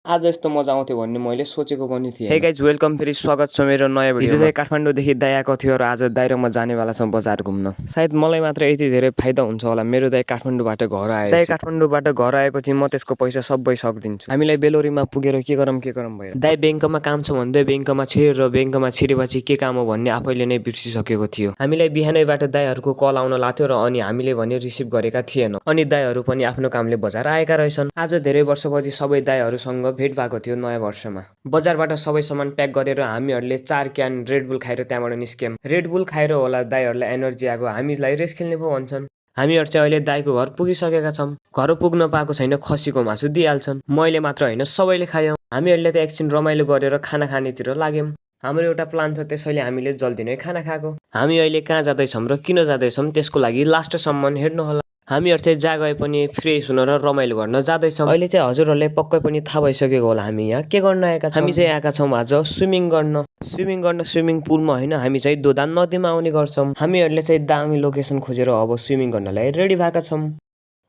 आज यस्तो मजा आउँथ्यो भन्ने मैले सोचेको पनि थिएँ। हे गाइज वेलकम, फेरि स्वागत छ मेरो नयाँ भिडियोमा। हिजो चाहिँ काठमाडौँदेखि दाइ आएको थियो र आज दाइ र म जानेवाला छौँ बजार घुम्न। सायद मलाई मात्र यति धेरै फाइदा हुन्छ होला, मेरो दाइ काठमाडौँबाट घर आए। दाइ काठमाडौँबाट घर आएपछि म त्यसको पैसा सबै सकिदिन्छु। हामीलाई बेलोरीमा पुगेर के गरौँ भएर दाइ ब्याङ्कमा काम छ भन्दै ब्याङ्कमा छिरेर ब्याङ्कमा छिरेपछि के काम हो भन्ने आफैले नै बिर्सिसकेको थियो। हामीलाई बिहानैबाट दाइहरूको कल आउन लाग्थ्यो र अनि हामीले भने रिसिभ गरेका थिएनौँ। अनि दाइहरू पनि आफ्नो कामले बजार आएका रहेछन्। आज धेरै वर्षपछि सबै दाइहरूसँग भेट भएको थियो नयाँ वर्षमा। बजारबाट सबै सामान प्याक गरेर हामीहरूले 4 क्यान रेडबुल खाएर त्यहाँबाट निस्क्यौँ। रेडबुल खाएर होला दाइहरूलाई एनर्जी आएको, हामीलाई रेस खेल्ने पो भन्छन्। हामीहरू चाहिँ अहिले दाइको घर पुगिसकेका छौँ। घर पुग्न पाएको छैन, खसीको मासु दिइहाल्छन्। मैले मात्र होइन, सबैले खायौँ। हामीहरूले त एकछिन रमाइलो गरेर खाना खानेतिर लाग्यौँ। हाम्रो एउटा प्लान छ, त्यसैले हामीले जल्दी नै खाना खाएको। हामी अहिले कहाँ जाँदैछौँ र किन जाँदैछौँ त्यसको लागि लास्टसम्म हेर्नुहोला। हामीहरू चाहिँ जहाँ गए पनि फ्रेस हुन र रमाइलो गर्न जाँदैछौँ। अहिले चाहिँ हजुरहरूलाई पक्कै पनि थाहा भइसकेको होला हामी यहाँ के गर्न आएका छौँ। हामी चाहिँ आएका छौँ आज स्विमिङ गर्न। स्विमिङ पुलमा होइन, हामी चाहिँ दोदान नदीमा आउने गर्छौँ। हामीहरूले चाहिँ दामी लोकेसन खोजेर अब स्विमिङ गर्नलाई रेडी भएका छौँ।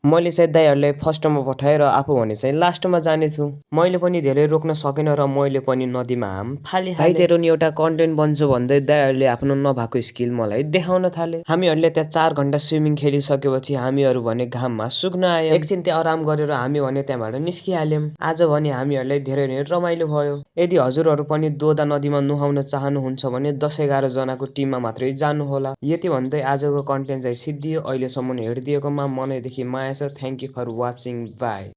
मैले चाहिँ दाइहरूलाई फर्स्टमा पठाएर आफू भने चाहिँ लास्टमा जानेछु। मैले पनि धेरै रोक्न सकेन र मैले पनि नदीमा हाम फालिहालेँ। भाइ तेरो नि एउटा कन्टेन्ट बन्छ भन्दै दाइहरूले आफ्नो नभएको स्किल मलाई देखाउन थाले। हामीहरूले त्यहाँ 4 घन्टा स्विमिङ खेलिसकेपछि हामीहरू भने घाममा सुक्न आयौँ। एकछिन त्यहाँ आराम गरेर हामी भने त्यहाँबाट निस्किहाल्यौँ। आज भने हामीहरूलाई धेरै नै रमाइलो भयो। यदि हजुरहरू पनि दोदा नदीमा नुहाउन चाहनुहुन्छ भने 10-11 जनाको टिममा मात्रै जानुहोला। यति भन्दै आजको कन्टेन्ट चाहिँ सिद्धियो। अहिलेसम्म हेरिदिएकोमा मनैदेखि माया छ। Thank you for watching, by.